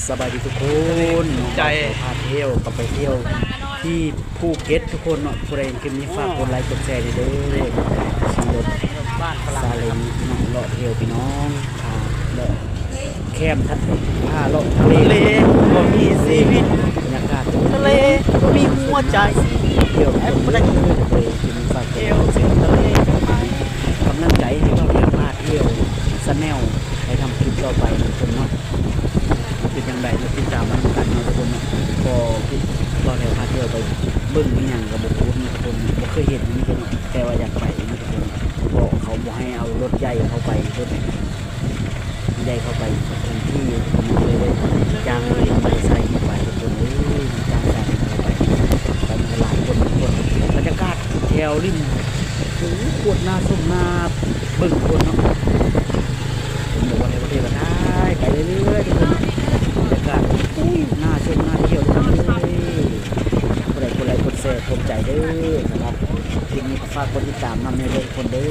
ສະບາຍດີທຸກຄົນເນາະ ໃຈ ພາໄປທ່ຽວ ກໍໄປທ່ຽວທີ່ພູເກັດທຸກຄົນເນາະ. ຜູ້ໃດເຫັນຄລິບນີ້ ຝາກກົດໄລກົດແຊເດີ ຂີ່ລົດຊາເລັງເນາະ ເລາະທ່ຽວພີ່ນ້ອງ ພາເລາະແຄມ ພາເລາະທະເລ ທະເລບໍ່ມີຊີວິດ ບັນຍາກາດທະເລບໍ່ມີຫົວໃຈ ທ່ຽວ ແອບບໍ່ໄດ້ ຄລິບນີ້ ຝາກກົດໄລກົດແຊ ກຳລັງໃຈໃຫ້ເຮົາໄດ້ພາທ່ຽວ Channel ໄດ້ທຳຄລິບຕໍ່ໄປທຸກຄົນເນາະ. ເປັນຈັ່ງໃດ ມາຕິດຕາມນຳກັນເນາະທຸກຄົນເນາະ. ກໍບ່າວແຖວພາທ່ຽວໄປເບິ່ງອີ່ຫຍັງກໍບໍ່ຮູ້ເນາະທຸກຄົນເນາະ ບໍ່ເຄີຍເຫັນເນາະທຸກຄົນເນາະ ແຕ່ວ່າຢາກໄປເນາະທຸກຄົນເນາະ ເພາະເຂົາບໍ່ໃຫ້ເອົາລົດໃຫຍ່ເຂົ້າໄປ ລົດໃຫຍ່ເຂົ້າໄປເປັນທີ່ທຸກຄົນເນາະ ເລີຍຈ້າງມອເຕີໄຊໄປທຸກຄົນເອີຍ ຈ້າງຊາເລັງເຂົ້າໄປ ໄປນຳກັນຫຼາຍຄົນທຸກຄົນ. ບັນຍາກາດແຖວລິມ ໂອ້ ໂຄດໜ້າຊົມໜ້າເບິ່ງທຸກຄົນເນາະ. ເຫັນບອກວ່າໃນປະເທດລາວໄດ້ໄປເລື້ອຍໆ ທຸກຄົນເນາະ ບັນຍາກາດ ໂອ້ຍ ໜ້າຊົມໜ້າທ່ຽວທຸກຄົນເອີຍ. ຜູ້ໃດກົດໄລກົດແຊ ຂອບໃຈເດີ. ສຳລັບຄລິບນີ້ກໍຝາກກົດຕິດຕາມນຳແດ່ເດີທຸກຄົນເດີ.